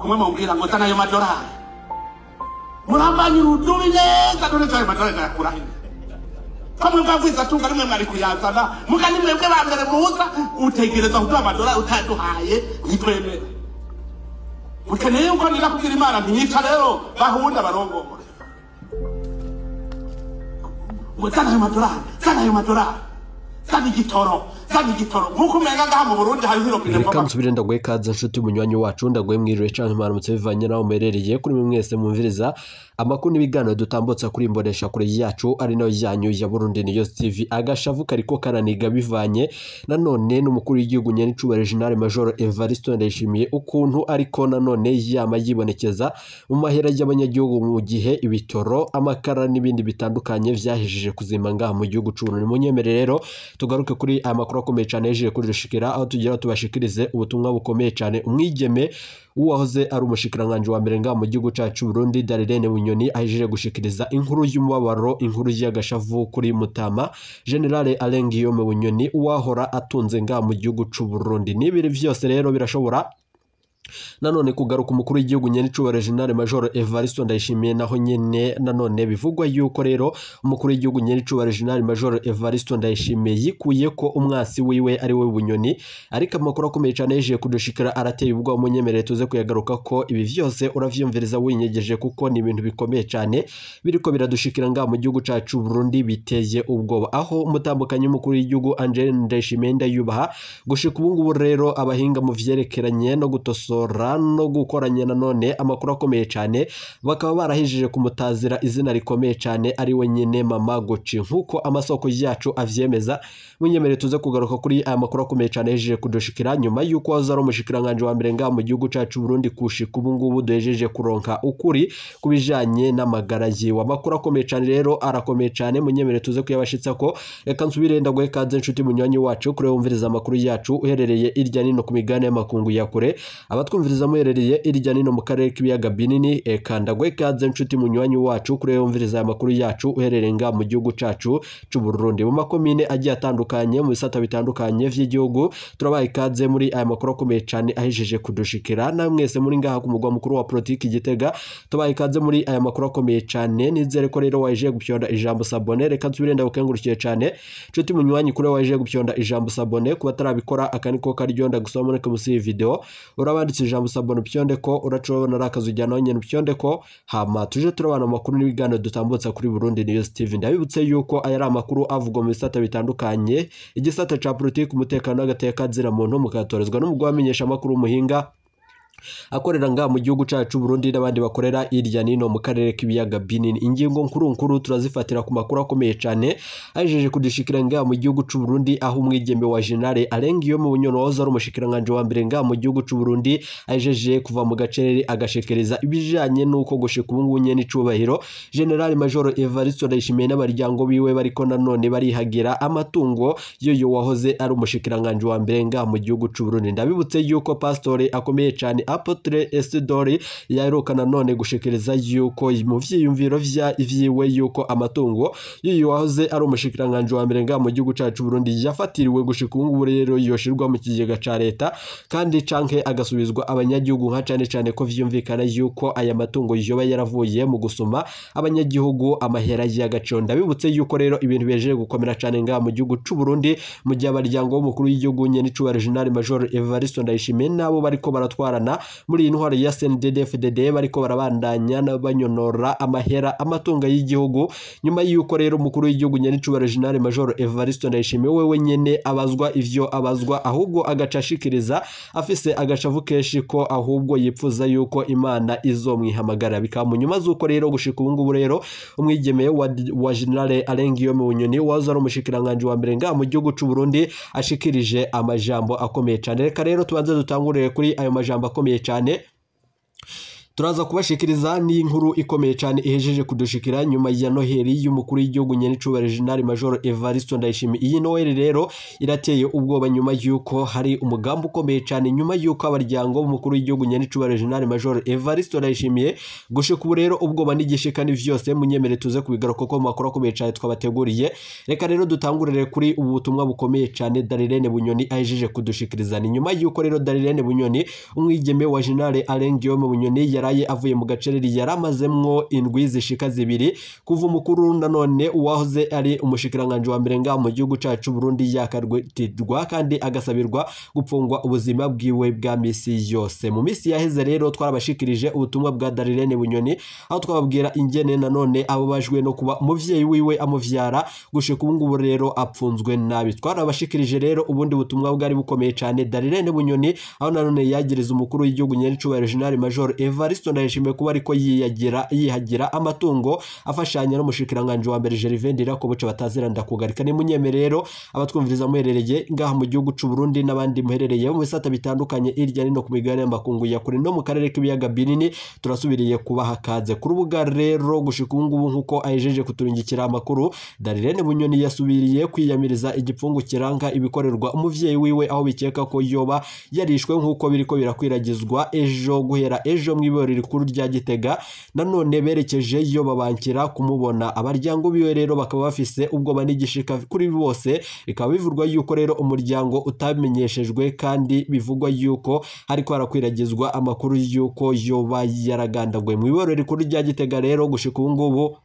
Kumwe mubwira ngo zana ayo madorari, murambanye urudubi neza. None ayo madorari nayakura he? Ko mwebwe abwizatunga nimwe mwari kuyazana, muga ni mwebwe ba mbere muza utegereza kuduha amadorari, utaduhaye ntitwemere. Mukeneye yuko nira kubwira Imana ntiyica rero bahunda barongore ngo zana ayo madorari, zana ayo madorari, zana igitoro, zana igitoro, nk'uko umenga ngaha mu Burundi hariho irobine. Reka nsubire ndaguhe ikaze, nshuti munywanyi wacu, ndaguhe mwiriwe canke mwaramutse bivanye naho muherereye. Kuri mwe mwese mwumviriza amakuru n'ibiganiro dutambutsa kuri imbonesha kure yacu, ari nayo yanyu ya Burundi News TV. Agashavu kariko karaniga bivanye nanone n'umukuru w'igihugu nyenicubahiro General Major Evariste Ndayishimiye, ukuntu ariko nanone yama yibonekeza mu mahera y'abanyagihugu, mu gihe ibitoro, amakara n'ibindi bitandukanye vyahejeje kuzima ngaha mu gihugu c'Uburundi. Munyemere rero tugaruke kuri aya makuru akomeye cyane yejeje kudushikira, aho tugira tubashikirize ubutumwa bukomeye cyane umwigeme uwahoze ari umushikiranganji wa mbere ngaha mu gihugu cacu Burundi, Darlene Bunyoni, ahejeje gushikiriza inkuru y'umubabaro, inkuru y'agashavu kuri Mutama General Alain Guillaume Bunyoni, uwahora atunze ngaha mu gihugu c'u Burundi. N'ibiri vyose rero birashobora nanone kugaruka umukuru w'igihugu nyenicubahiro General Major Evariste Ndayishimiye. Naho nyene nanone bivugwa yuko rero umukuru w'igihugu nyenicubahiro General Major Evariste Ndayishimiye yikuye ko umwasi wiwe ari we Bunyoni. Ariko amakuru akomeye cyane yejeje kudushikira arateye ubwoba, umunyemerere tuze kuyagaruka ko. Ibi vyose uravyumviriza winyegeje, kuko ni ibintu bikomeye cyane biriko biradushikira ngaha mu gihugu cacu Burundi, biteye ubwoba, aho umutambukanyi w'umukuru w'igihugu Angeline Ndayishimiye Ndayubaha, gushika ubu ngubu rero abahinga mu vyerekeranye no gutosora no gukoranya nanone amakuru akomeye cyane bakaba barahijije kumutazira izina rikomeye cyane, ari we nyine Mama Gucci, nk'uko amasoko yacu avyemeza. Munyemere tuze kugaruka kuri aya makuru akomeye cyane yejeje kudushikira nyuma y'uko waza ari umushikiranganji wa mbere ngaha mu gihugu cacu Burundi, kushika ubu ngubu duhejeje kuronka ukuri ku bijanye n'amagara yiwe. Amakuru akomeye cyane rero arakomeye cyane, munyemere tuze kuyabashitsa ko. Reka nsubire ndaguhe kaze, nshuti munywanyi wacu, kure wumviriza amakuru yacu uherereye irya nino ku migabane y'amakungu ya kure, abatwumviriza muherereye irya nino mu karere k'ibiyaga binini. Eka ndaguhe kaze, nshuti munywanyi wacu, kure wumviriza aya makuru yacu uherereye ngaha mu gihugu cacu c'u Burundi, mu makomine agiye atandukanye, mu bisata bitandukanye vy'igihugu. Turabaye ikaze muri aya makuru akomeye cyane ahejeje kudushikira. Na mwese muri ngaha ku mugwa mukuru wa politiki Gitega, tubaye ikaze muri aya makuru akomeye cyane. Nizere ko rero waje gupyonda ijambo s'abonner. Reka nsubire ndagukengurukiye cyane, nshuti munywanyi, kuri waje gupyonda ijambo s'abonner. Kuba atarabikora, aka niko karyo ndagusaba muneke musi iyi video urabanditse ijambo s'abonner, upyonde ko uracobona ari akazu ujyana nyene, upyonde ko, hama tuje turabana amakuru n'ibiganiro dutambutsa kuri Burundi News TV. Ndabibutse yuko aya ari amakuru avugwa mu bisata bitandukanye, igisata ca politiki, umutekano n'agateka zira muntu, mukatorezwa n'umugwi wamenyesha amakuru w'umuhinga akorera ngaha mu gihugu cacu Burundi n'abandi bakorera irya nino mu karere k'ibiyaga binini. Ingingo nkuru nkuru turazifatira ku makuru akomeye cyane ajeje kudushikira ngaha mu gihugu c'u Burundi, aho umwigeme wa General Alain Guillaume Bunyoni, wahoze ari umushikiranganje wa mbere ngaha mu gihugu c'u Burundi, ajeje kuva mu gacerere agashekereza ibijanye n'uko gushika ubu ngubu nyene icubahiro General Major Evariste Ndayishimiye n'abaryango biwe bariko nanone barihagira amatungo y'uyu wahoze ari umushikiranganje wa mbere ngaha mu gihugu c'u Burundi. Ndabibutse yuko pasitore akomeye cyane Apotre Esidori yaheruka nanone gushikiriza yuko mu vyiyumviro vya vyiwe yuko amatungo y'uyu wahoze ari umushikiranganje wa mbere ngaha mu gihugu cacu Burundi yafatiriwe, gushika ubu ngubu rero yoshirwa mu kigega ca leta kandi canke agasubizwa abanyagihugu, nka cane cane ko vyumvikana yuko aya matungo yoba yaravuye mu gusuma abanyagihugu amahera y'agaciro. Ndabibutse yuko rero ibintu bihejeje gukomera cane ngaha mu gihugu c'u Burundi, mu gihe abaryango w'umukuru w'igihugu nyene icubahiro General Major Evariste Ndayishimiye nabo bariko baratwarana muri iyi ntwaro ya CNDD-FDD bariko barabandanya banyonora amahera, amatungo y'igihugu, nyuma y'uko rero umukuru w'igihugu nyene icubahiro General Major Evariste Ndayishimiye wewe nyene abazwa ivyo abazwa, ahubwo agaca ashikiriza afise agashavu kenshi ko ahubwo yipfuza yuko Imana izomwihamagara. Bikaba mu nyuma z'uko rero gushika ubu ngubu rero umwigeme wa General Alain Guillaume Bunyoni, wahoze ari umushikiranganje wa mbere ngaha mu gihugu c'u Burundi, ashikirije amajambo akomeye cane. Reka rero tubanze dutangurire kuri ayo majambo akomeye cyane. Turaza kubashikiriza n'inkuru ikomeye cyane ihejeje kudushikira nyuma ya Noheli y'umukuru w'igihugu nyenicubahiro General Major Evariste Ndayishimiye. Iyi Noheli rero irateye ubwoba nyuma y'uko hari umugambi ukomeye cyane, nyuma y'uko abaryango b'umukuru w'igihugu nyenicubahiro General Major Evariste Ndayishimiye gushika ubu rero ubwoba n'igishika ni vyose. Munyemere tuze kubigaruka ko makuru akomeye cyane twabateguriye. Reka rero dutangurire kuri ubu butumwa bukomeye cyane Darlene Bunyoni ahejeje kudushikiriza. Ni nyuma y'uko rero Darlene Bunyoni, umwigeme wa General Alain Guillaume Bunyoni, yaraye avuye mu gacereri yaramazemwo indwi zishika zibiri kuva umukuru nanone uwahoze ari umushikiranganje wa mbere ngaha mu gihugu cacu Burundi yakarwetirwa kandi agasabirwa gupfungwa ubuzima bwiwe bwa misi yose. Mu misi yaheze rero twarabashikirije ubutumwa bwa Darlene Bunyoni, aho twababwira ingene nanone ababajwe no kuba umuvyeyi wiwe amuvyara gushika ubu ngubu rero apfunzwe nabi. Twarabashikirije rero ubundi butumwa bwari bukomeye cyane Darlene Bunyoni, aho nanone yagiriza umukuru w'igihugu nyenicubahiro General Major Evariste Ndayishimiye kuba ariko yihagira amatungo afashanya n'umushikiranganje wa mbere Gervais Ndirakobuca batazira ndakugarika. Ni munyemere rero abatwumviriza muherereye ngaha mu gihugu c'u Burundi n'abandi muherereye mu bisata bitandukanye irya nino ku migabane y'amakungu ya kure no mu karere k'ibiyaga binini, turasubiriye kubaha kaze ku rubuga rero gushika ubu ngubu nkuko ahejeje kuturingikira amakuru. Darlene Bunyoni yasubiriye kwiyamiriza igipfungu kiranga ibikorerwa umuvyeyi wiwe, aho bikeka ko yoba yarishwe nkuko biriko birakwiragizwa ejo guhera ejo mw'iboro rikuru rya Gitega. Nanone berekeje yo babankira kumubona. Abaryango biwe rero bakaba bafise ubwoba n'igishika kuri bose, bikaba bivurwa yuko rero umuryango utamenyeshejwe kandi bivugwa yuko hariko harakwiragizwa amakuru yuko yoba yaragandaguwe mw'iboro rikuru rya Gitega. Rero gushika ubu ngubu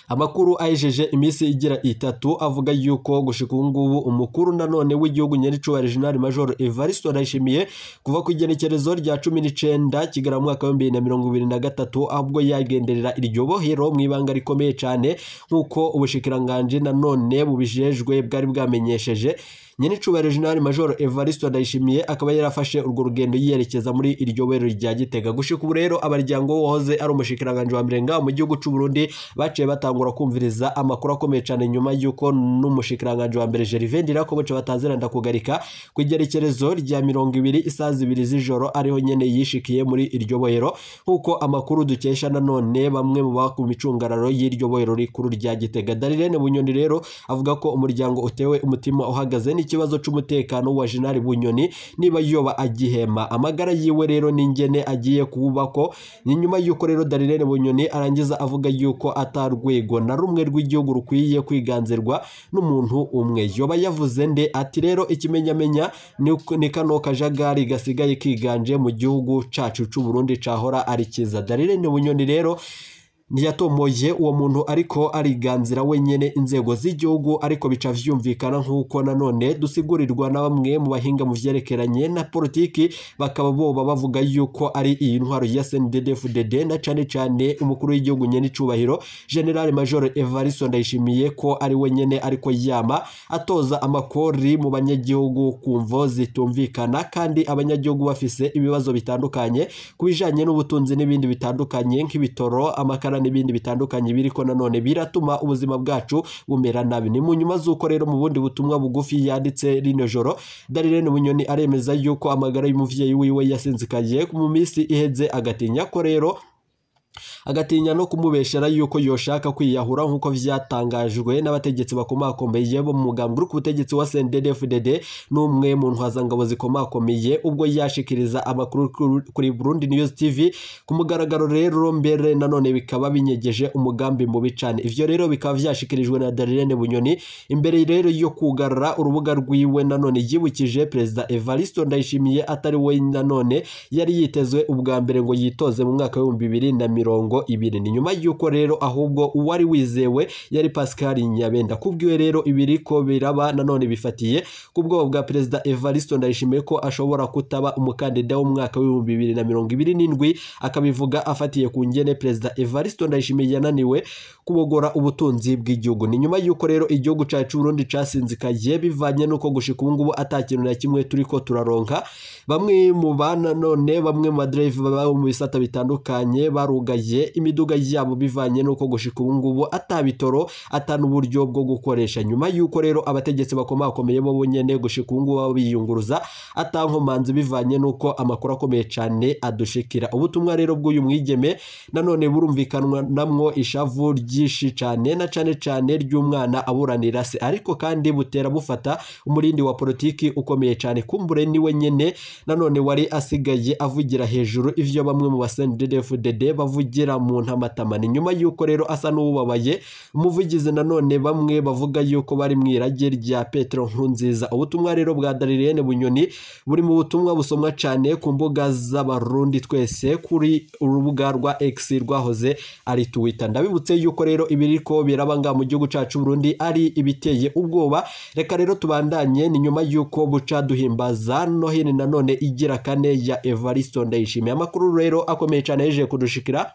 amakuru ahejeje iminsi igira itatu avuga yuko gushika ubu ngubu umukuru nanone w'igihugu nyenicubahiro General Major Evariste Ndayishimiye kuva ku igenekerezo rya 19 Kigarama mwaka wa 2023 ahubwo yagenderera iryo bohero mu ibanga rikomeye cyane nkuko ubushikiranganje nanone bubijejwe bwari bwamenyesheje. Nyenicubahiro General Major Evariste Ndayishimiye akaba yarafashe urwo rugendo yiyerekeza muri iryo bohero rya Gitega. Gushika ubu rero abaryango wahoze ari umushikiranganje wa mbere ngaha mu gihugu c'u Burundi baciye batangura kumviriza amakuru akomeye cyane nyuma y'uko n'umushikiranganje wa mbere Gervais Ndirakobuca batazira ndakugarika ku igerekerezo rya 20 isaha 2 z'ijoro ariho nyene yishikiye muri iryo bohero, nkuko amakuru dukesha nanone bamwe mu bakumicungararo y'iryo bohero rikuru rya Gitega. Darlene Bunyoni rero avuga ko umuryango utewe umutima uhagaze n'ikibazo c'umutekano wa General Bunyoni niba yoba agihema amagara yiwe rero n'ingene agiye kuwubako. Ni nyuma y'uko rero Darlene Bunyoni arangiza avuga yuko atarwego na rumwe rw'igihugu rukwiye kwiganzirwa n'umuntu umwe. Yoba yavuze nde? Ati rero ikimenyamenya ni kano kajagari gasigaye kiganje mu gihugu cacu c'u Burundi cahora ari kiza. Darlene Bunyoni rero ntiyatomoye uwo muntu ariko ariganzira wenyene inzego z'igihugu, ariko bica vyumvikana nkuko nanone dusigurirwa na bamwe mu bahinga mu vyerekeranye na politiki, bakaba boba bavuga yuko ari iyi ntwaro ya CNDD-FDD na cane cane umukuru w'igihugu nyenicubahiro General Major Evariste Ndayishimiye ko ari wenyene ariko yama atoza amakori mu banyagihugu ku mvo zitumvikana, kandi abanyagihugu bafise ibibazo bitandukanye kubijanye n'ubutunzi n'ibindi bitandukanye nk'ibitoro, amakara n'ibindi bitandukanye biriko nanone biratuma ubuzima bwacu bumera nabi. Ni mu nyuma z'uko rero mu bundi butumwa bugufi yanditse rino joro, Darlene Bunyoni aremeza yuko amagara y'umuvyeyi wiwe yasinzikaye mu misi iheze, agatinya ko rero agatinya no kumubeshera yuko yoshaka kwiyahura nkuko vyatangajwe n'abategetsi bakomakomeye bo mu mugambwe uri ku butegetsi wa CNDD-FDD n'umwe mu ntwazangabo zikomakomeye ubwo yashikiriza amakuru kuri Burundi News TV ku mugaragaro. Rero mbere nanone bikaba binyegeje umugambi mubi cane. Ivyo rero bikaba vyashikirijwe na Darlene Bunyoni imbere rero yo kugarura urubuga rwiwe. Nanone yibukije Perezida Evariste Ndayishimiye atari we nanone yari yitezwe ubwa mbere ngo yitoze mu mwaka wa 2020. Ni nyuma y'uko rero ahubwo uwari wizewe yari Pascal Nyabenda. Kubwiwe rero ibiriko biraba nanone bifatiye kubwoba bwa Perezida Evariste Ndayishimiye ko ashobora kutaba umukandida w'umwaka wa 2027, akabivuga afatiye ku ngene Perezida Evariste Ndayishimiye yananiwe kubogora ubutunzi bw'igihugu. Ni nyuma y'uko rero igihugu cacu Burundi casinzikaye bivanye nuko gushika ubu ngubu atakintu na kimwe turiko turaronka. Bamwe mu bana none bamwe mu drive baba mu bisata bitandukanye baruga barugaye imiduga yabo bivanye nuko gushika ubu ngubu atabitoro atanuburyo bwo gukoresha. Nyuma yuko rero abategetsi bakomakomeye bo nyene gushika ubu ngubu biyunguruza atankomanzi bivanye nuko amakuru akomeye cyane adushikira. Ubutumwa rero bw'uyu mwigeme nanone burumvikanwa namwo ishavu ryinshi cyane na cane cane ry'umwana aburanira se, ariko kandi butera bufata umurindi wa politiki ukomeye cyane. Kumbure niwe nyene nanone wari asigaye avugira hejuru ivyo bamwe mu ba CNDD-FDD bavugira mu ntamatamani. Nyuma yuko rero asa n'uwubabaye umuvugizi nanone bamwe bavuga yuko bari mu irage rya Petero Nkurunziza. Ubutumwa rero bwa Darlene Bunyoni buri mu butumwa busomwa cyane ku mbuga z'abarundi twese kuri urubuga rwa X rwahoze ari Twitter. Ndabibutse yuko rero ibiriko biraba nga mu gihugu cacu Burundi ari ibiteye ubwoba. Reka rero tubandanye, ni nyuma yuko buca duhimbaza Noheli nanone igira kane ya Evaristo Ndayishimiye. Amakuru rero akomeye cyane yeje kudushikira.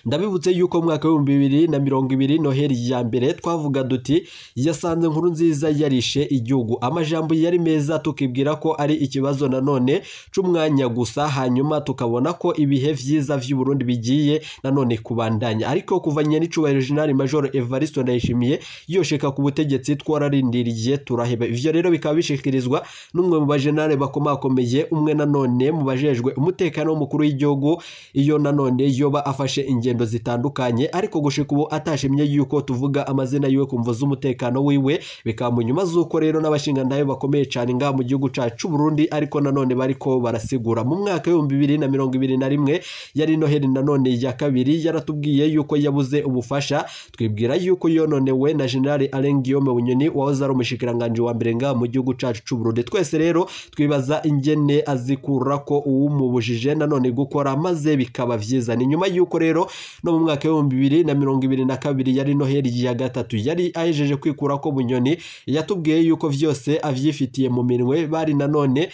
Ndabibutse yuko mu mwaka w'2020 Noheli ya mbere twavuga duti yasanze nkuru nziza yarishe igihugu. Amajambo yari meza tukibwira ko ari ikibazo nanone c'umwanya gusa, hanyuma tukabona ko ibihe vyiza vy'u Burundi bigiye nanone kubandanya. Ariko kuva nyenicubahiro General Major Evaristo Ndayishimiye yosheka ku butegetsi twararindiriye turaheba. Ivyo rero bikaba bishikirizwa n'umwe mu bajenale bakomakomeye, umwe nanone mu bajejwe umutekano w'umukuru w'igihugu, iyo nanone yoba afashe ingendo zitandukanye, ariko gushika ubu atashimye yuko tuvuga amazina yiwe kumvo z'umutekano wiwe. Bikaba mu nyuma z'uko rero n'abashingantahe bakomeye cyane ngaha mu gihugu cacu Burundi, ariko nanone bariko barasigura. Mu mwaka w'2021 yari Noheli nanone ya kabiri, yaratubwiye yuko yabuze ubufasha, twibwira yuko yononewe na General Alain Guillaume Bunyoni wahoze ari umushikiranganje wa mbere ngaha mu gihugu cacu Burundi. Twese rero twibaza ingene azikura ko uwumubujije nanone gukora maze bikaba vyiza. Ni nyuma yuko rero no mu mwaka w'2022 yari Noheli ya gatatu yari ahejeje kwikura ko Bunyoni, yatubwiye yuko vyose avyifitiye mu minwe. Bari nanone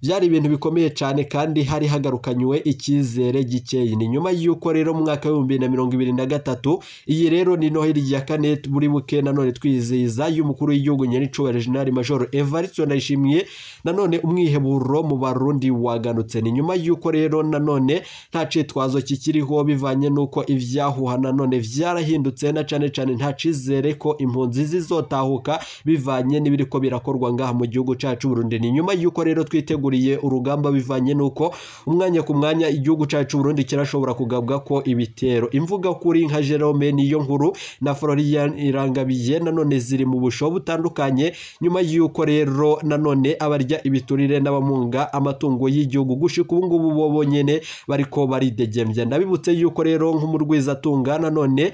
byari ibintu bikomeye cyane kandi hari hagarukanywe icyizere gikeye. Ni nyuma yuko rero mu mwaka w'2023 iyi rero ni Noheli ya kane buri buke nanone twizihiza y'umukuru w'igihugu nyenicubahiro General Major Evariste Ndayishimiye, nanone umwiheburo mu Barundi waganutse. Ni nyuma yuko rero nanone nta citwazo kikiriho bivanye nuko ivyahuha nanone vyarahindutse, na cane cane nta cizere ko impunzi zizotahuka bivanye n'ibiriko birakorwa ngaha mu gihugu cacu Burundi. Ni nyuma yuko rero twitegura urugamba bivanye nuko umwanya ku mwanya igihugu cacu Burundi kirashobora kugabwa ko ibitero. Imvuga kuri nka Jerome niyo nkuru na Florian Irangabiye nanone ziri mu busho butandukanye, nyuma yuko rero nanone abarya ibiturire n'abamunga amatungo y'igihugu gushika ubu ngubu bo bonyene bariko baridegembya. Ndabibutse yuko rero nk'umurwiza tunga nanone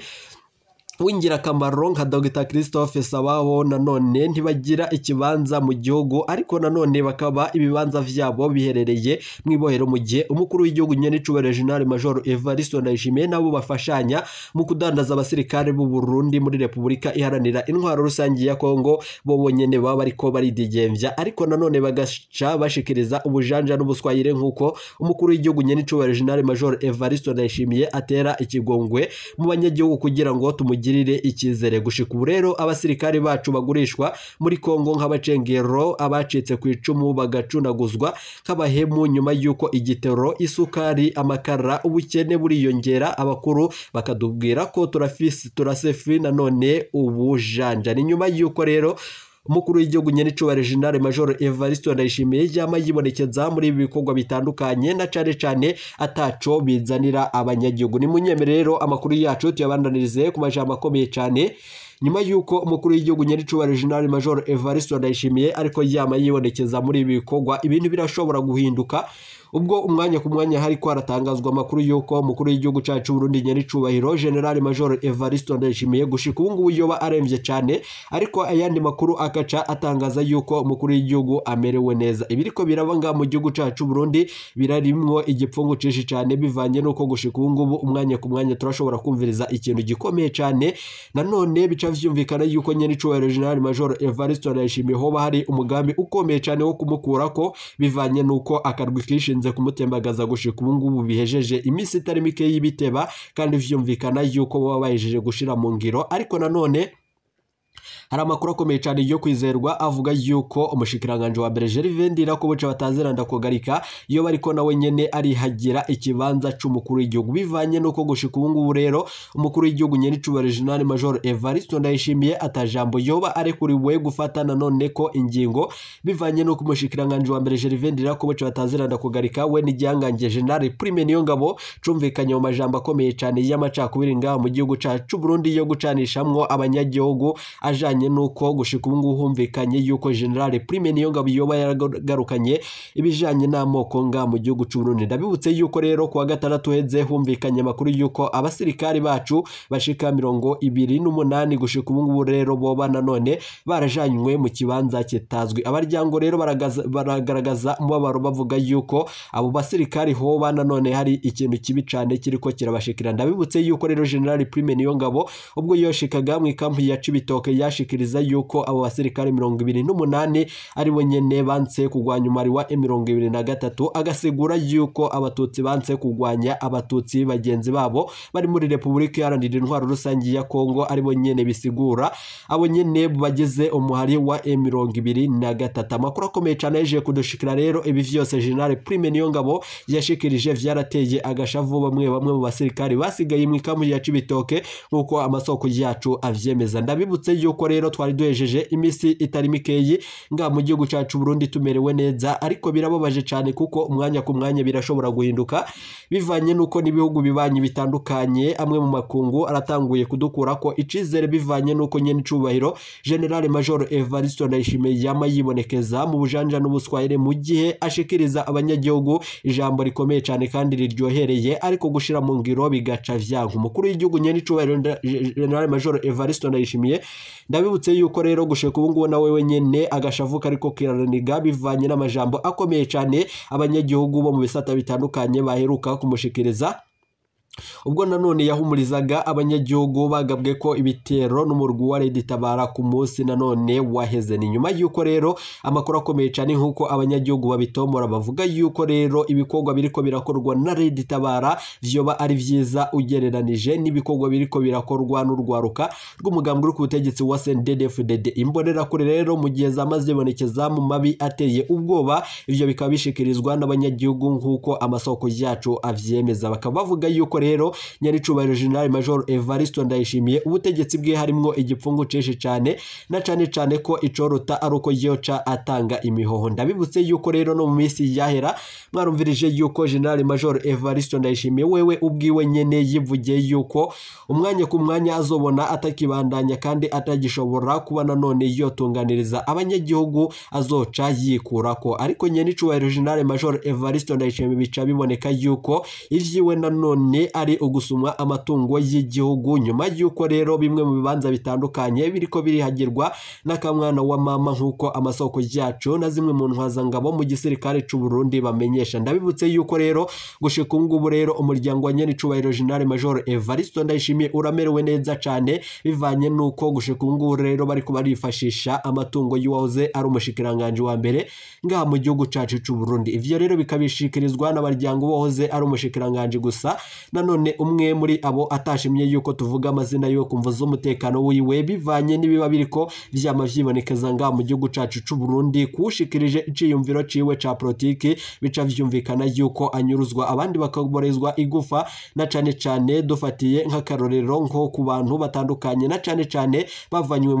w'ingirakamaro nka Dr Christophe Sabaho nanone ntibagira ikibanza mu gihugu, ariko nanone bakaba ibibanza vyabo biherereye mu ibohero, mu gihe umukuru w'igihugu nyenicubahiro General Major Evariste Ndayishimiye nabo bafashanya mu kudandaza abasirikare b'u Burundi muri Repubulika Iharanira Intwaro Rusange ya Kongo, bo bonyene baba bariko baridigemvya, ariko nanone bagaca bashikiriza ubujanja n'ubuswayire nk'uko umukuru w'igihugu nyenicubahiro General Major Evariste Ndayishimiye atera ikigongwe mu banyagihugu kugira ngo tumugirire icyizere. Gushika ubu rero abasirikare bacu bagurishwa muri Kongo nk'abacengero, abacitse ku icumu bagacunaguzwa nk'abahemu, nyuma y'uko igitero, isukari, amakara, ubukene buriyongera, abakuru bakadubwira ko turafisi turasefi nanone ubujanja. Ni nyuma y'uko rero umukuru w'igihugu nyenicubahiro General Major Evariste Ndayishimiye yama yibonekeza muri ibi bikorwa bitandukanye na cane cane ataco bizanira abanyagihugu. Ni munyemere rero amakuru yacu tuyabandanirize ku majambo akomeye cane, nyuma yuko umukuru w'igihugu nyenicubahiro General Major Evariste Ndayishimiye ariko yama yibonekeza muri ibi bikorwa, ibintu birashobora guhinduka ubwo umwanya ku mwanya hari ko haratangazwa amakuru yuko umukuru w'igihugu cacu Burundi nyenicubahiro General Major Evariste Ndayishimiye gushika ubu ngubu yoba aremvye cane, ariko ayandi makuru akaca atangaza yuko umukuru w'igihugu amerewe neza. Ibiriko biraba ngaha mu gihugu cacu Burundi birarimwo igipfungu cinshi cane, bivanye nuko gushika ubu ngubu umwanya ku mwanya turashobora kumviriza ikintu gikomeye cane. Nanone bica vyumvikana yuko nyenicubahiro General Major Evariste Ndayishimiye hoba hari umugambi ukomeye cane wo kumukurako, bivanye nuko akarwi kishinze kumutembagaza gushika ubu ngubu bihejeje iminsi itari mike y'ibiteba, kandi vyumvikana yuko baba bahejeje gushira mu ngiro. Ariko nanone Hari amakuru akomeye cyane yo kwizerwa avuga yuko umushikiranganje wa mbere Gervais Ndirakobuca bataziranda kugarika iyo bariko nawe nyene arihagira ikibanza c'umukuru w'igihugu, bivanye nuko gushika ubu ngubu rero umukuru w'igihugu nyene icubahiro General Major Evariste Ndayishimiye atajambo yoba arekuriwe gufata nanone ko ingingo, bivanye nuko umushikiranganje wa mbere Gervais Ndirakobuca bataziranda kugarika we n'igihangange General Prime Niyongabo cumvikanye mu majambo akomeye cyane y'amacakubiri ngaha mu gihugu cacu Burundi yo gucanishamwo abanyagihugu, ajanye nuko gushika ubu ngubu humvikanye yuko General Prime Niyongabo yoba yaragarukanye ibijanye n'amoko nga mu gihugu c'u Burundi. Ndabibutse yuko rero kuwa gatandatu heze humvikanye amakuru yuko abasirikari bacu bashika 28 gushika ubu ngubu rero boba nanone barajanywe mu kibanza kitazwi. Abaryango rero baragaragaza umubabaro bavuga yuko abo basirikari hoba nanone hari ikintu kibi cane kiriko kirabashikira. Ndabibutse yuko rero General Prime Niyongabo ubwo yoshikaga mu ikampi ya Cibitoke yashikiriza yuko abo basirikare 28 ari bo nyene banse kugwanya umwari wa M23, agasigura yuko abatutsi banse kugwanya abatutsi bagenzi babo bari muri Republika Iharanira Intwaro Rusangi ya Kongo ari bo nyene bisigura abo nyene bageze umuhari wa M23. Amakuru akomeye cyane yaje kudushikira rero ibi vyose General Prime Niyongabo yashikirije vyarateye agashavu bamwe bamwe mu basirikare basigaye mu ikambi ya Cibitoke nkuko amasoko yacu avyemeza. Ndabibutse yuko rero twari duhejeje imisi itari mikeyi nga mu gihugu cacu Burundi tumerewe neza, ariko birababaje cyane kuko umwanya ku mwanya birashobora guhinduka bivanye nuko n'ibihugu bibanyi bitandukanye amwe mu makungu aratanguye kudukura ko icizere bivanye nuko nyene icubahiro General Major Evariste Ndayishimiye yama yibonekeza mu bujanja n'ubuswahili mu gihe ashikiriza abanyagihugu ijambo rikomeye cyane kandi riryohereye, ariko gushira mu ngiro bigaca vyanka. Umukuru w'igihugu nyene icubahiro General Major Evariste Ndayishimiye, ndabibutse yuko rero gushika ubu ngubu nawe wenyene agashavuka ariko kiraraniga bivanye n'amajambo akomeye cyane abanyagihugu bo mu bisata bitandukanye baheruka kumushikiriza, ubwo nanone yahumurizaga abanyagihugu bagabwe ko ibitero n'umurwi wa Red Tabara ku munsi nanone waheze. Ni nyuma yuko rero amakuru akomeye cyane nkuko abanyagihugu babitomora bavuga yuko rero ibikorwa biriko birakorwa na Red Tabara vyoba ari vyiza ugereranije n'ibikorwa biriko birakorwa n'urwaruka rw'umugambwe uri ku butegetsi wa CNDD-FDD. Imbonerakure rero mu gihe zamaze zibonekeza mu mabi ateye ubwoba, ivyo bikaba bishikirizwa n'abanyagihugu nkuko amasoko yacu avyemeza, bakaba bavuga yuko rero nyaricubahiro General Major Evariste Ndayishimiye ubutegetsi bwe harimwo igipfungu cinshi cyane na cane cane ko icorota ari uko yoca atanga imihoho. Ndabibutse yuko rero no mu minsi yahera mwarumvirije yuko General Major Evariste Ndayishimiye wewe ubwiwe nyene yivugiye yuko umwanya ku mwanya azobona atakibandanya kandi atagishobora kuba nanone yotunganiriza abanyagihugu azoca yikurako, ariko nyenicubahiro General Major Evariste Ndayishimiye bica biboneka yuko ivyiwe nanone ari ugusumwa amatungo y'igihugu, nyuma yuko rero bimwe mu bibanza bitandukanye biriko birihagirwa n'akamwana wa mama nkuko amasoko yacu na zimwe mu ntwazangabo mu gisirikare c'u Burundi bamenyesha. Ndabibutse yuko rero gushika ubu ngubu rero umuryango wa nyenicubahiro General Major Evariste Ndayishimiye uramerewe neza cane bivanye nuko gushika ubu ngubu rero bariko barifashisha amatungo y'uwahoze ari umushikiranganje wa mbere ngaha mu gihugu cacu c'u Burundi. Ivyo rero bikabishikirizwa n'abaryango bohoze ari umushikiranganje gusa nanone umwe muri abo atashimye yuko tuvuga amazina yiwe kumva z'umutekano wiwe bivanye n'ibiba biriko vyama vyibonekeza ngaha mu gihugu cacu c'u Burundi, kushikirije iciyumviro ciwe ca politiki bica vyumvikana yuko anyuruzwa abandi bakaborezwa igufa, na cane cane dufatiye nk'akarorero nko ku bantu batandukanye na cane cane bavanywe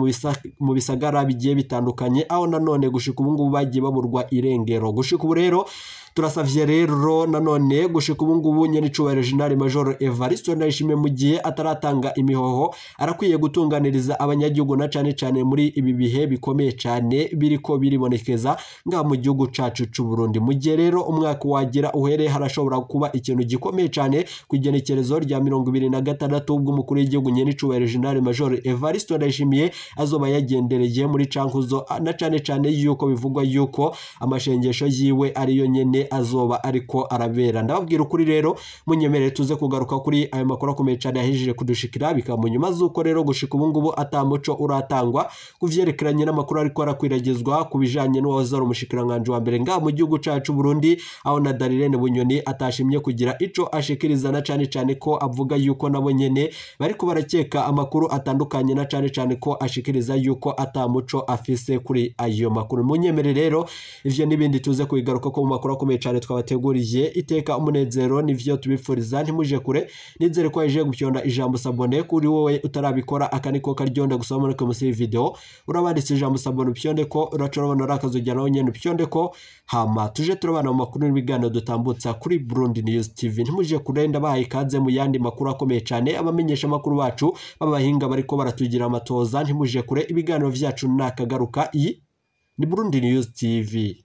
mu bisagara bigiye bitandukanye, aho nanone gushika ubu ngubu bagiye baburwa irengero. Gushika ubu rero turasavye rero nanone gushika ubu ngubu nyenicubahiro General Major Evariste Ndayishimiye mu gihe ataratanga imihoho arakwiye gutunganiriza abanyagihugu na cane cane muri ibi bihe bikomeye cane biriko biribonekeza ngaha mu gihugu cacu c'u Burundi. Mu gihe rero umwaka wagira uhere harashobora kuba ikintu gikomeye cane ku igenekerezo rya 26 ubwo umukuru w'igihugu nyenicubahiro General Major Evariste Ndayishimiye azoba yagendereye muri Cankuzo, na cane cane yuko bivugwa yuko amashengesho yiwe ariyo nyene nyene azoba ariko arabera. Ndababwira ukuri rero, munyemerere tuze kugaruka kuri ayo makuru akomeye cane yahejeje kudushikira, bikaba mu nyuma z'uko rero gushika ubu ngubu atamuco uratangwa ku vyerekeranye n'amakuru ariko arakwiragizwa ku bijanye n'uwahoze ari umushikiranganji wa mbere ngaha mu gihugu cacu Burundi, aho na Darirene Bunyoni atashimye kugira ico ashikiriza, na cane cane ko avuga yuko nabo nyene bariko barakeka amakuru atandukanye, na cane cane ko ashikiriza yuko atamuco afise kuri ayo makuru. Munyemere rero ivyo n'ibindi tuze kubigaruka ko mu makuru akomeye cane twabateguriye. Iteka umunezero nivyo tubifuriza, ntimuje kure. Nizere ko waje gupyonda ijambo s'abonner. Kuri wowe utarabikora, aka niko karyonda gusoma muri munsi y'iyi video, urabanditse ijambo s'abonner, upyonde ko uraca urabona ari akazogera nawe nyene upyonde ko, hama tuje turabana mu makuru n'ibiganiro dutambutsa kuri Burundi News TV. Ntimuje kure, ndabahaye ikaze mu yandi makuru akomeye cane. Abamenyesha amakuru bacu b'abahinga bariko baratugira amatoza, ntimuje kure, ibiganiro vyacu nakagaruka. Iyi ni Burundi News TV.